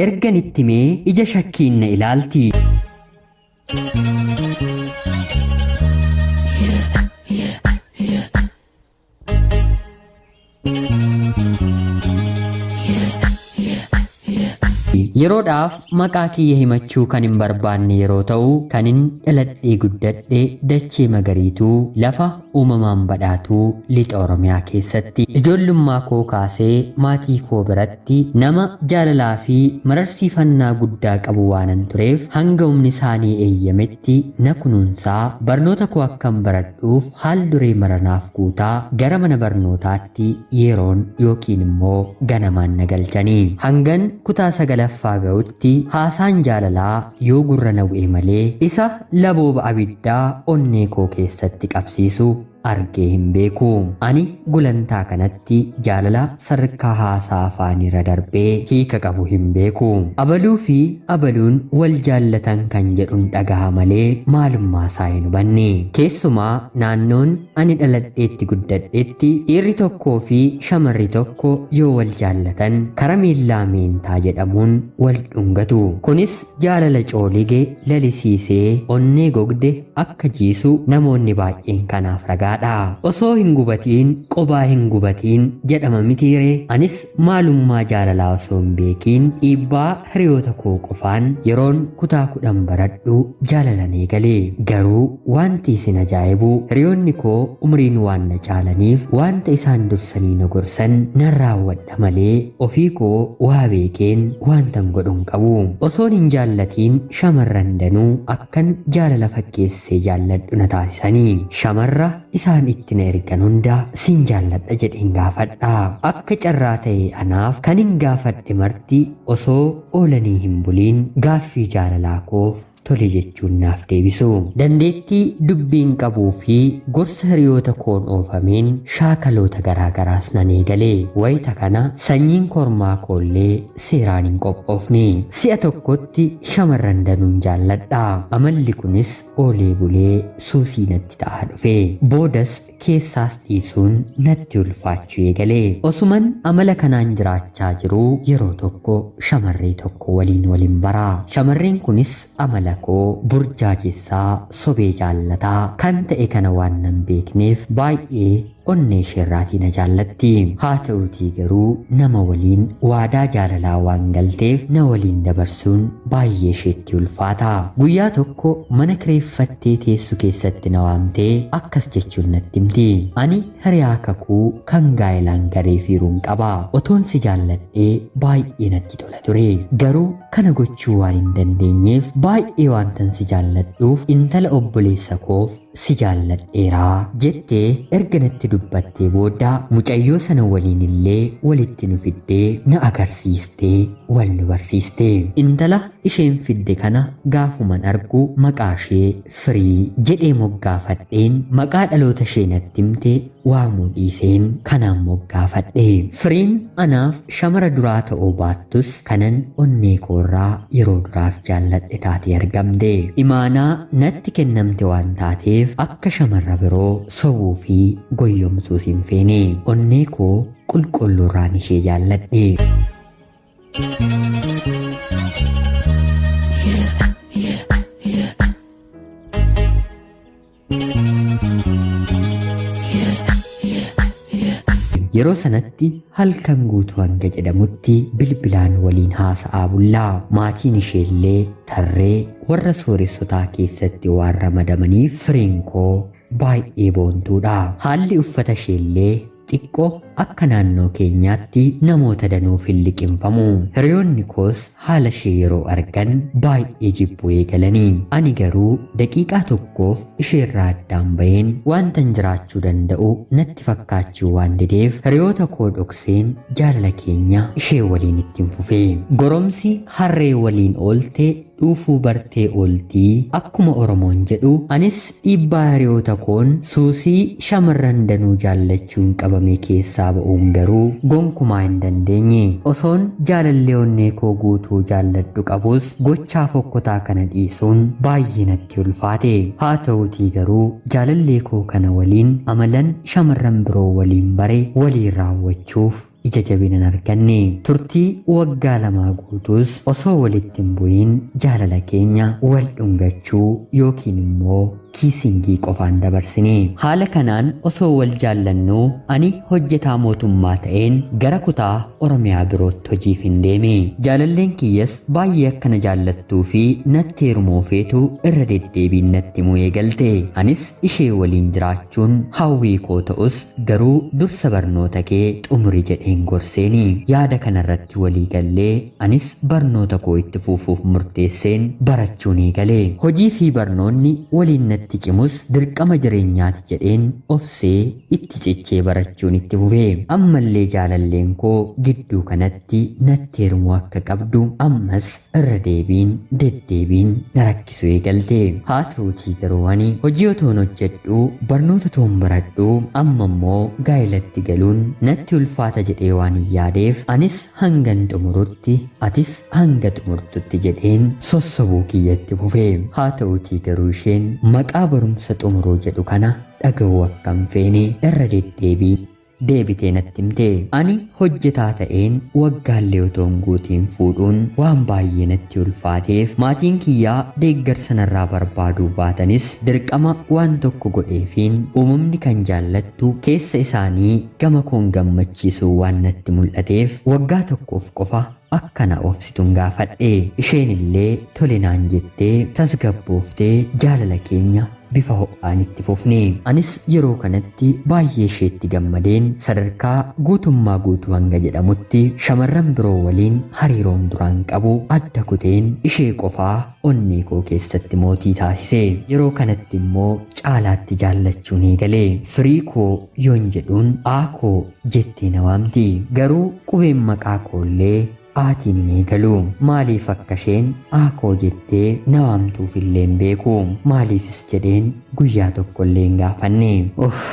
Ergan itti himee ija shakkiin na ilaalti. Yeroodhaaf maqaa kiyya himachuu kan hin barbaanne yeroo ta'u, kanin dhaladhee guddadhe dachee magariituu lafa uumamaan badhaatuu lixa Oromiyaa keessatti. Ijoollummaa koo kaasee maatii koo biratti nama jaalalaa fi mararsiifannaa guddaa qabu waanan tureef hanga humni isaanii eeyyametti na kunuunsaa barnoota koo akkan baradhuuf haal duree mara naaf guutaa gara mana barnootaatti yeroon yookiin immoo ganamaan na galchanii. Hangan kutaa sagalaffaa ga'utti haasaan jaalalaa yoo gurra na bu'e malee isa labooba abiddaa onnee koo keessatti qabsiisu argee hin beeku. Ani gulantaa kanatti jaalala sadarkaa haasaa afaaniirra darbee hiika qabu hin beeku. Abaluu fi abaluun wal jaallatan kan jedhun dhagaha malee maalummaa isaa hin hubanne. Keessumaa naannoon ani dhaladheetti guddadhetti dhiirri tokkoo fi shamarri tokko yoo wal jaallatan karameellaa meentaa jedhamuun wal dhungatu. Kunis jaalala coolige lalisiisee onnee gogde akka jiisu namoonni baay'een kanaaf ragaadha. Osoo hin gubatiin qobaa hin gubatiin jedhama mitiiree? Anis maalummaa jaalalaa osoo hin beekiin dhiibbaa hiriyoota koo qofaan yeroon kutaa 10 baradhu jaalalan eegale. Garuu wanti isin ajaa'ibu hiriyoonni koo umriin waan na caalaniif wanta isaan dursanii na gorsan nan raawwadha malee ofii koo waa beekeen wantan godhu hin qabu. Osoon hin jaallatiin shamarran danuu akkan jaalala fakkeessee jaalladhu na taasisanii. Shamarra isaan itti na ergan hunda sin jaalladha jedheen gaafadha. Akka carraa ta'e anaaf kan hin gaafadhe marti osoo oolanii hin buliin gaaffii jaalalaa koof tole jechuun naaf deebisu. Dandeettii dubbiin qabuu fi gorsa hiriyoota koon oofameen shaakaloota garaa garaas nan eegale. Wayita kana sanyiin kormaa koollee seeraan hin qophoofne. Si'a tokkotti shamarran danuun jaalladha. Amalli kunis oolee bulee suusii natti ta'aa dhufe. Boodas keessaas dhiisuun natti ulfaachuu eegale. Osuman amala kanaan jiraachaa jiruu yeroo tokko shamarree tokko waliin walin bara. Shamarreen kunis amala koo burjaajessaa sobee jaallataa kan ta'e kana waan nan beekneef baay'ee onnee isheerraatii na jaallatti. Haa ta'uutii garuu nama waliin waadaa jaalalaa waan galteef na waliin dabarsuun baay'ee isheetti ulfaata. Guyyaa tokko mana kireeffattee teessu keessatti na waamtee akkas jechuun natti himti. Ani hiriyaa kakuu kan gaa'ilaan garee fiiruun qaba. Otoon si jaalladhee baay'ee natti tola ture. Garuu kana gochuu waan hin dandeenyeef baay'ee waantan si jaalladhuuf intala obboleessa koof si jaalladheera jettee erga natti dubbattee booda mucayyoo sana waliin illee walitti nu fiddee na agarsiistee wal nu barsiiste. Intala isheen fidde kana gaafuman argu maqaa ishee Firii jedhee moggaafadheen maqaa dhaloota ishee natti himte waamuu dhiiseen kanaan moggaafadhe. Firiin anaaf shamara duraa ta'uu baattus kanan onnee koorraa yeroo duraaf jaalladhe taatee argamte. Imaanaa natti kennamte waan taateef akka shamarra biroo sobuu fi goyyomsuus hin feene. Onnee koo qulqulluurraan ishee jaalladhe. Yeroo sanatti halkan guutuu hanga jedhamutti bilbilaan waliin haasa'aa bullaa. Maatiin isheellee tarree warra sooressotaa keessatti waan ramadamaniif firiin koo baay'ee boontuudha. Haalli uffata isheellee xiqqoo akka naannoo keenyaatti namoota danuuf hin liqimfamu. Hiriyoonni koos haala ishee yeroo argan baay'ee jibbuu eegalanii. Ani garuu daqiiqaa tokkoof isheerraa addaan baheen waantan jiraachuu danda'u natti fakkaachuu waan dideef hiriyoota koo dhokseen jaalala keenya ishee waliin ittiin fufe. Goromsi harree waliin oolte dhuufuu bartee ooltii akkuma Oromoon jedhu anis dhiibbaa hiriyoota koon suusii shamarran danuu jaallachuun qabame keessaa ba'uun garuu gonkumaa hin dandeenye. Osoon jaalallee onnee koo guutuu jaalladhu qabus gochaa fokkotaa kana dhiisuun baay'ee natti ulfaate. Haa ta'uutii garuu jaalallee koo kana waliin amalan shamarran biroo waliin bare waliin raawwachuuf ija jabina hin arganne. Turtii waggaa lamaa guutuus osoo walitti hin bu'iin jaalala keenya wal dhungachuu yookiin immoo kiisingii qofaan dabarsine. Haala kanaan osoo wal jaallannuu ani hojjetaa mootummaa ta'een gara kutaa Oromiyaa birootti hojiif hin deeme. Jaalalleen kiyyas baay'ee akka na jaallattuu fi natti heerumuu feetu irra deddeebiin natti himuu eegalte. Anis ishee waliin jiraachuun hawwii koo ta'us garuu dursa barnoota kee xumuri jedheen gorseeni. Yaada kanarratti walii gallee anis barnoota koo itti fufuuf murteesseen barachuun eegale. Hojii fi barnoonni waliin natti cimus dirqama jireenyaati jedheen obsee itti cichee barachuun itti fufe. Ammallee jaalalleen koo gidduu kanatti natti heerumuu akka qabdu ammas irra deebiin deddeebiin na rakkisuu eegalte. Haa ta'uutii garuu ani hojii otoon hojjedhuu barnoota otoon baradhuu amma immoo gaa'elatti galuun natti ulfaata jedhee waan hin yaadeef anis hangan xumurutti atis hanga xumurtutti jedheen sossobuu kiyyatti fufe. Haa ta'uutii garuu isheen maqaa barumsa xumuruu jedhu kana dhaga'uu akka hin feene irra deddeebiin deebitee natti himte. Ani hojjetaa ta'een waggaallee otoo hin guutiin fuudhuun waan baay'ee natti ulfaateef maatiin kiyyaa deeggarsa narraa barbaaduu baatanis dirqama waan tokko godheefiin uumamni kan jaallattu keessa isaanii gama koon gammachiisuu waan natti mul'ateef waggaa tokkoof qofa akka na obsitun gaafadhe. Isheen illee tole naan jettee tasgabbooftee jaalala keenya bifa ho'aan itti fufne. Anis yeroo kanatti baay'ee isheetti gammadeen sadarkaa guutummaa guutuu hanga jedhamutti shamarran biroo waliin hariiroon duraan qabu adda kuteen ishee qofaa onnee koo keessatti mootii taasise. Yeroo kanatti immoo caalaatti jaallachuun eegale. Firii koo yoon jedhuun aa koo jettee na waamti. Garuu qubeen maqaa koollee aatiin hin eegalu. Maaliif akka isheen aakoo jettee na waamtuuf illee hin beeku. Maaliifis jedheen guyyaa tokko illee hin gaafanne. Uff.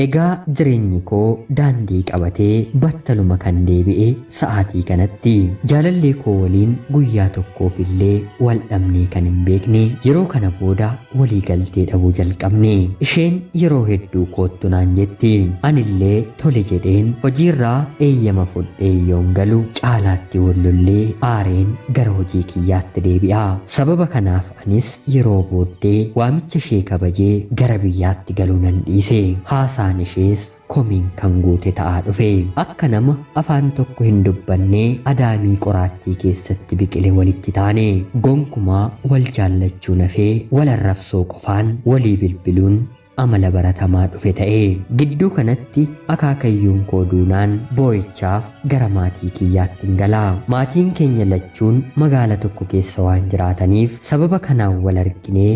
Egaa jireenyi koo daandii qabatee battaluma kan deebi'e sa'aatii kanatti. Jaalallee koo waliin guyyaa tokkoof illee wal dhabnee kan hin beekne yeroo kana booda walii galtee dhabuu jalqabne. Isheen yeroo hedduu koottu naan jetti. Anillee tole jedheen hojiirraa eeyyama fudhee yoon galu caalaatti wal lollee aareen gara hojii kiyyaatti deebi'a. Sababa kanaaf anis yeroo booddee waamicha ishee kabajee gara biyyaatti galuu nan dhiise. Haasaan ishees komiin kan guute ta'aa dhufe. Akka nama afaan tokko hin dubbannee adaamii qoraattii keessatti biqile walitti taane. Gonkumaa wal jaallachuu nafee wal arrabsoo qofaan walii bilbiluun amala baratamaa dhufe ta'e. Gidduu kanatti akaakayyuun koo duunaan boo'ichaaf gara maatii kiyyaatti hin gala. Maatiin keenya lachuun magaala tokko keessa waan jiraataniif sababa kanaan wal arginee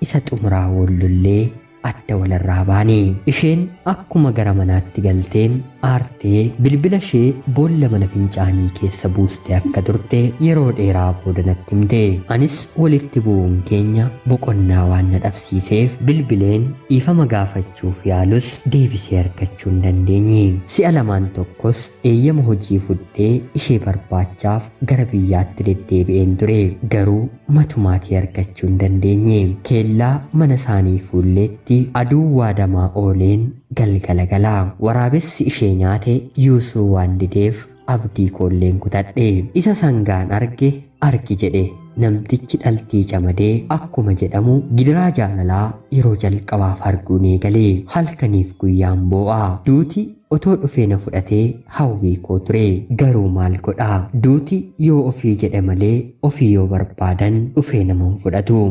isa xumuraa wal lollee adda walarraa baane. Isheen akkuma gara manaatti galteen aartee bilbila ishee boolla mana fincaanii keessa buuste akka turte yeroo dheeraa booda natti himte. Anis walitti bu'uun keenya boqonnaa waan na dhabsiiseef bilbileen dhiifama gaafachuuf yaalus deebisee argachuu hin dandeenye. Si'a lamaan tokkos eeyyama hojii fudhee ishee barbaachaaf gara biyyaatti deddeebi'een ture. Garuu matumaatii argachuu hin dandeenye. Keellaa mana isaanii fuulleetti aduun waadamaa ooleen galgala gala. Waraabessi ishee nyaate yuusuu waan dideef abdii koolleen kutadhe. Isa sangaan arge argi jedhe namtichi dhaltii camadee akkuma jedhamu gidiraa jaalalaa yeroo jalqabaaf arguun eegale. Halkaniif guyyaan boo'a. Duuti otoo dhufee na fudhatee hawwii koo ture. Garuu maal godha? Duuti yoo ofii jedhe malee ofii yoo barbaadan dhufee nama hin fudhatu.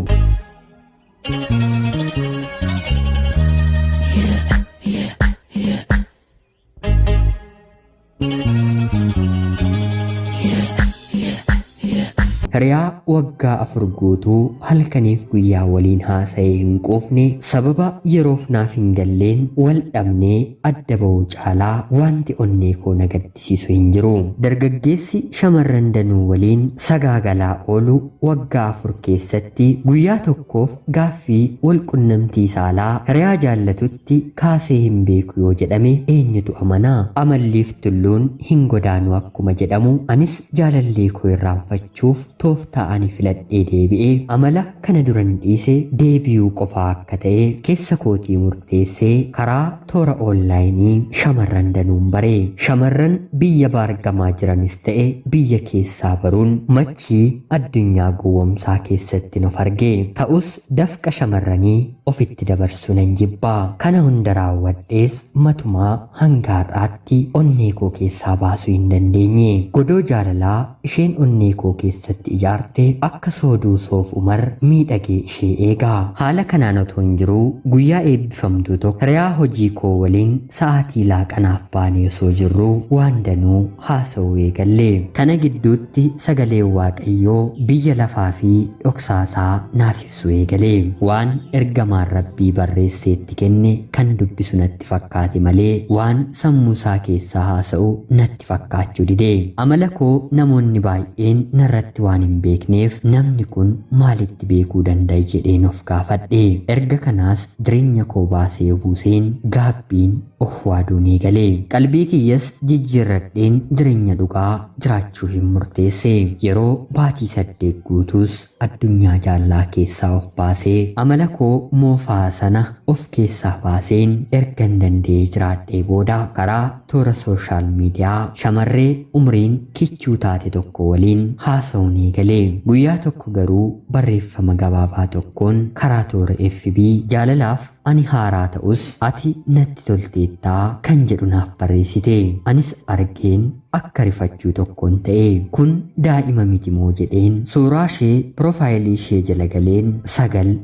Hiriyaa waggaa 4 guutuu halkaniif guyyaa waliin haasa'ee hin quufne sababa yeroof naaf hin galleen wal dhabnee adda ba'uu caalaa wanti onnee koo na gaddisiisu hin jiru. Dargaggeessi shamarran danuu waliin sagaagalaa oolu waggaa 4 keessatti guyyaa tokkoof gaaffii wal qunnamtii saalaa hiriyaa jaallatutti kaasee hin beeku yoo jedhame eenyutu amanaa? Amalliif tulluun hin godaanu akkuma jedhamu anis jaalallee koo irraanfachuuf Tooftaa ani filadhee deebi'e amala kana duran dhiise deebi'uu qofaa akka ta'e keessa kootii murteessee karaa toora oonlaayinii shamarran danuun bare. Shamarran biyya baargamaa jiranis ta'e biyya keessaa baruun machii addunyaa gowwomsaa keessatti of arge. Ta'us dafqa shamarranii ofitti dabarsuu nan jibbaa. Kana hunda raawwadhees matumaa hanga har'aatti onnee koo keessaa baasuu hin dandeenye. Godoo jaalalaa isheen onnee koo keessatti ijaarte akka sooduu Soof Umar miidhagee ishee eega. Haala kanaan otoo hin jiruu guyyaa eebbifamtuu tokko hiriyaa hojii koo waliin sa'aatii laaqanaaf baanee osoo jirruu waan danuu haasa'uu eegalle. Kana gidduutti sagaleen Waaqayyoo biyya lafaa fi dhoksaasaa naaf ibsuu eegale. Waan ergamaan Rabbii barreessee itti kenne kan dubbisu natti fakkaate malee waan sammuusaa keessaa haasa'u natti fakkaachuu dide. Amala koo namoonni baay'een narratti waan hin beekneef namni kun maalitti beekuu danda'a jedheen of gaafadhe. Erga kanaas jireenya koo baasee buuseen gaabbiin of waaduun eegale. Qalbii kiyyas jijjiirradheen jireenya dhugaa jiraachuu hin murteesse. Yeroo baatii 8 guutuus addunyaa jaalalaa keessaa of baasee amala koo moofaa sana of keessaa baaseen ergan danda'ee jiraadhee booda karaa toora sooshaal miidiyaa shamarree umriin kichuu taate tokko waliin haasa'uun eegale. Guyyaa tokko garuu barreeffama gabaabaa tokkoon karaa toora FB jaalalaaf ani haaraa ta'us ati natti tolteettaa kan jedhu naaf barreessite. Anis argeen akka rifachuu tokkoon ta'e. Kun daa'ima miti moo jedheen suuraa ishee piroofaayilii ishee jala galeen 9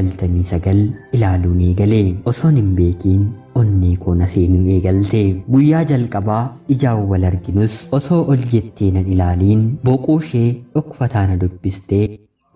99 ilaaluun eegale. Osoon hin beekiin onnee koo na seenuu eegalte. Guyyaa jalqabaa ijaan wal arginus osoo ol jettee nan ilaaliin boquu ishee dhokfataa na dubbistee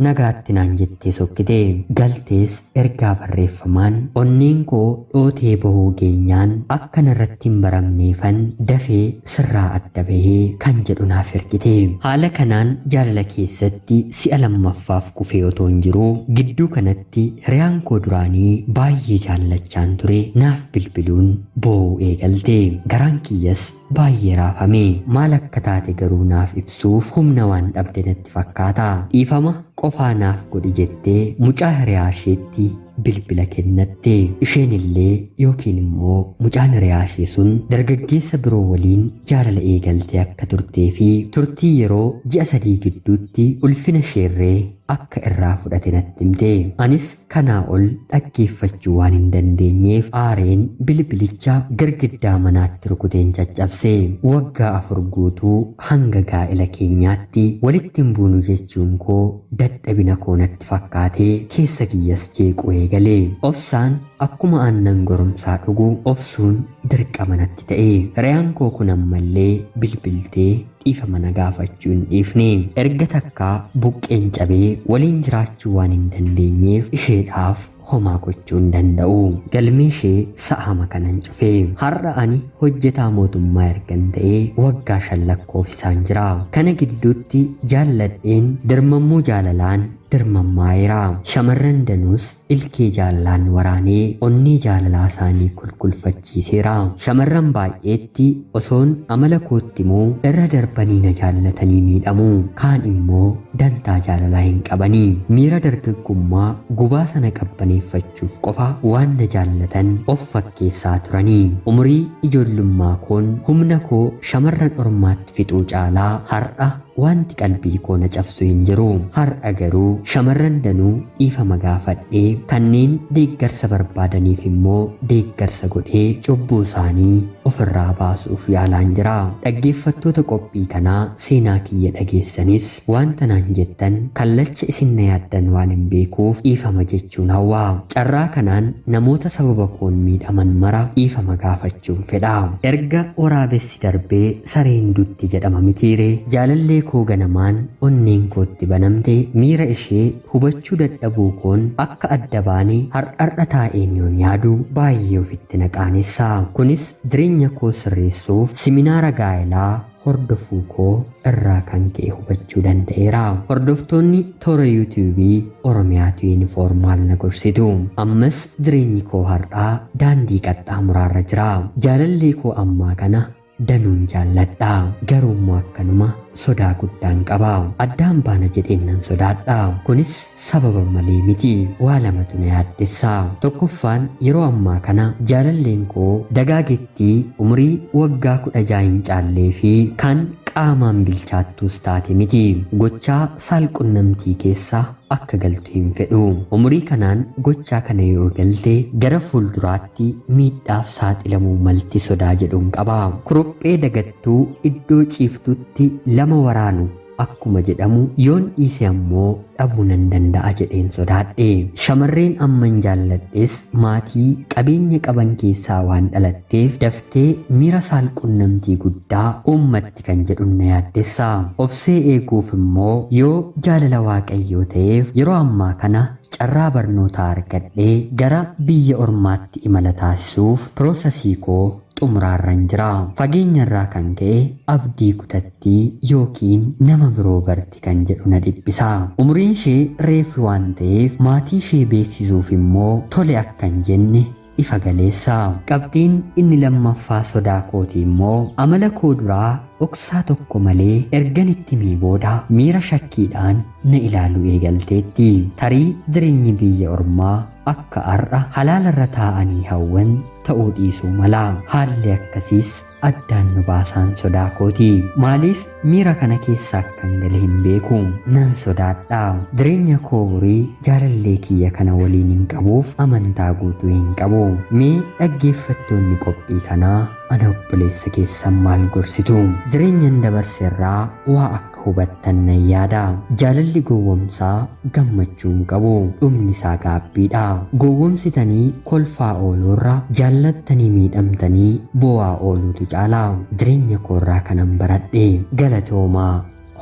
nagaatti naan jettee sokkite. Galtees ergaa barreeffamaan onneen koo dhootee bahuu geenyaan akka narratti hin baramneefan dafee sirraa adda bahee kan jedhu naaf ergite. Haala kanaan jaalala keessatti si'a lammaffaaf kufee otoo hin jiruu gidduu kanatti hiriyaan koo duraanii baay'ee jaallachaan ture naaf bilbiluun boo'uu eegalte. Garaan kiyyas baay'ee raafame. Maal akka taate garuu naaf ibsuuf humna waan dhabde natti fakkaata. Dhiifama qofaa naaf godhi jettee mucaa hiriyaa isheetti bilbila kennatte. Isheen illee yookiin immoo mucaan hiriyaa ishee sun dargaggeessa biroo waliin jaalala eegaltee akka turtee fi turtii yeroo ji'a 3 gidduutti ulfina isheerree akka irraa fudhate natti himte. Anis kanaa ol dhaggeeffachuu waan hin dandeenyeef aareen bilbilicha girgiddaa manaatti rukuteen caccabse. Waggaa 4 guutuu hanga gaa'ela keenyaatti walitti hin buunu jechuun koo dadhabina koo natti fakkaatee keessa kiyyas jeequu eegale. Obsaan akkuma aannan goromsaa dhugu obsuun dirqama natti ta'e. Hiriyaan koo kun ammallee bilbiltee dhiifama na gaafachuu hin dhiifne. Erga takkaa buqqeen cabee waliin jiraachuu waan hin dandeenyeef isheedhaaf homaa gochuu hin danda'u. Galmee ishee sa'ama kanan cufe. Har'a ani hojjetaa mootummaa ergan ta'ee waggaa 5 lakkoofsisaan jira. Kana gidduutti jaalladheen dirmammuu jaalalaan dirmammaa'eera. Shamarran danuus ilkee jaalalaan waraanee onnee jaalalaa isaanii kulkulfachiiseera. Shamarran baay'eetti osoon amala kootti immoo irra darbanii na jaallatanii miidhamu. Kaan immoo dantaa jaalalaa hin qabanii. Miira dargaggummaa gubaa sana qabbaneeffachuuf qofa waan na jaallatan of fakkeessaa turanii. Umurii ijoollummaa koon humna koo shamarran ormaatti fixuu caalaa har'a wanti qalbii koo na cabsu hin jiru. Har'a garuu shamarran danuu dhiifama gaafadhee kanneen deeggarsa barbaadaniif immoo deeggarsa godhee cubbuu isaanii ofirraa baasuuf yaalaan jira. Dhaggeeffattoota qophii kanaa seenaa kiyya dhageessanis wanta naan jettan kallacha isin na yaaddan waan hin beekuuf dhiifama jechuun hawwa. Carraa kanaan namoota sababa koon miidhaman mara dhiifama gaafachuun fedha. Erga waraabessi darbee sareen dutti jedhama mitiire. Jaalallee koo ganamaan onneen kootti banamte miira ishee hubachuu dadhabuu koon akka adda baane har'arra taa'een yoon yaadu baay'ee ofitti na qaanessa. Kunis jireenya koo sirreessuuf siminaara gaa'elaa hordofuu koo irraa kan ka'e hubachuu danda'eera. Hordoftoonni toora yuutuubii Oromiyaatu Yuunifoormaal na gorsitu. Ammas jireenyi koo har'aa daandii qaxxaamuraarra jira. Jaalallee koo ammaa kana danuun jaalladha. Garuu immoo akkanuma sodaa guddaan qaba. Addaan baana jedheen nan sodaadha. Kunis sababa malee miti. Waa lamatu na yaaddessa. Tokkoffaan, yeroo ammaa kana jaalalleen koo dagaagettii umurii waggaa 16 hin caallee fi kan qaamaan bilchaattuus taate miti. Gochaa saalqunnamtii keessa akka galtu hin fedhu. Umurii kanaan gochaa kana yoo galte gara fuulduraatti miidhaaf saaxilamuu malti sodaa jedhuun qaba. Kuruphee dagattuu iddoo ciiftutti lama waraanu akkuma jedhamu, yoon dhiise ammoo dhabuu nan danda'a jedheen sodaadhe. Shamarreen amman jaalladhes maatii qabeenya qaban keessaa waan dhalatteef daftee miira saalqunnamtii guddaa uummatti kan jedhuun na yaaddessa. Obsee eeguuf immoo yoo jaalala Waaqayyoo ta'eef yeroo ammaa kana carraa barnootaa argadhee gara biyya ormaatti imala taasisuuf piroosasii koo xumuraarran jira. Fageenyarraa kan ka'e abdii kutattii yookiin nama biroo barti kan jedhu na dhiphisa. Umuriin ishee reefu waan ta'eef maatii ishee beeksisuuf immoo tole akka hin jenne ifa galeessa. Qabxiin inni lammaffaa sodaa kootii immoo amala koo duraa dhoksaa tokko malee ergan itti himee booda miira shakkiidhaan na ilaaluu eegalteetti. Tarii jireenyi biyya ormaa akka har'a halaalarra taa'anii hawwan ta'uu dhiisuu mala. Haalli akkasiis addaan nu baasaan sodaa kooti. Maaliif miira kana keessa akkan gale hin beeku. Nan sodaadha. Jireenya koo borii jaalallee kiyya kana waliin hin qabuuf amantaa guutuu hin qabu. Mee dhaggeeffattoonni qophii kanaa ana obboleessa keessan maal gorsitu? Jireenyan dabarse irraa waa akka hubattan nan yaada. Jaalalli gowwomsaa gammachuu hin qabu. Dhumni isaa gaabbiidha. Gowwomsitanii kolfaa ooluurra jaallattanii miidhamtanii boo'aa ooluutu caala. Jireenya koorraa kanan baradhe. Galatoomaa.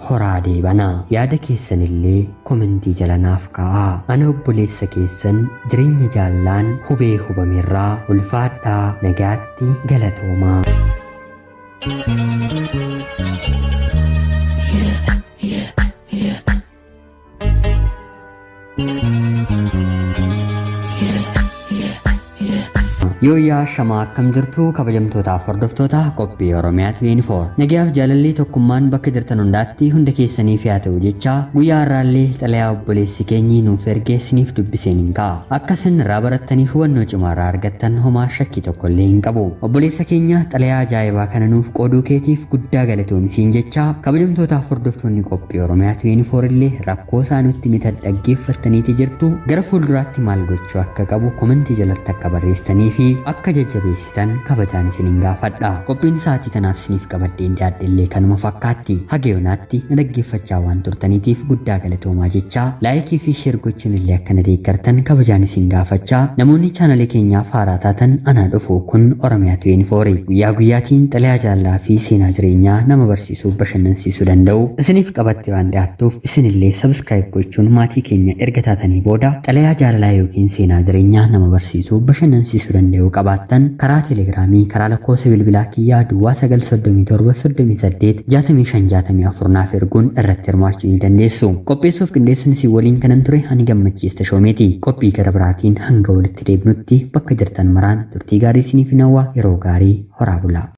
Horaa deebana. Yaada keessanillee komentii jala naaf kaa'aa. Ana obboleessa keessan jireenya jaallaan hubee hubamerraa ulfaadhaa, nagaatti, galatoomaa. Yooyyaa, shamaa, akkam jirtu kabajamtootaaf hordoftoota qophii Oromiyaa 24? Nagayaaf jaalalli tokkummaan bakka jirtan hundaatti hunda keessaniif haa ta'u jecha, guyyaa har'aallee xalayaa obboleessi keenyi nuuf erge isiniif dubbiseen hin ka'a. Akka isin irraa barattaniif hubannoo cimaa irraa argattan homaa shakkii tokko illee hin qabu. Obboleessa keenya, xalayaa ajaa'ibaa kana nuuf qooduu keetiif guddaa galatoomisiin jecha, kabajamtootaaf hordoftoonni qophii Oromiyaa 24 illee rakkoo isaa nutti mita dhaggeeffattaniiti jirtu. Gara fuulduraatti maal gochuu akka qabu komentii jalatti akka barreessanii fi akka jajjabeessitan kabajaan isinin gaafadha. Qophiin sa'aatii kanaaf isiniif qabadheen dhiyaadhe illee kanuma fakkaatti. Haga yoonaatti na dhaggeeffachaa waan turtaniitiif guddaa galatoomaa jechaa, like fi share gochuun illee akka na deeggartan kabajaan isin gaafachaa, namoonni chaanalee keenyaaf haaraa taatan anaa dhufu. Kun Oromiyaa 24. Guyyaa guyyaatiin xalayaa jaalalaa fi seenaa jireenyaa nama barsiisuuf bashannansiisuu danda'u isiniif qabattee waan dhiyaattuuf, isinillee subscribe gochuun maatii keenya erga taatanii booda, xalayaa jaalalaa yookiin seenaa jireenyaa nama barsiisuu bashannansiisuu danda'u qabaattan karaa telegiraamii, karaa lakkoofsa bilbilaa kiyyaa duwwaa 9 37 38 65 64 naaf erguun irratti hirmaachuu ni dandeessu. Qopheessuuf qindeessuun isin waliin kanan ture ani Gammachiis Tashoomeeti. Qophii gara biraatiin hanga walitti deebinutti bakka jirtan maraan turtii gaarii isiniif hin hawwa. Yeroo gaarii, horaa bulaa.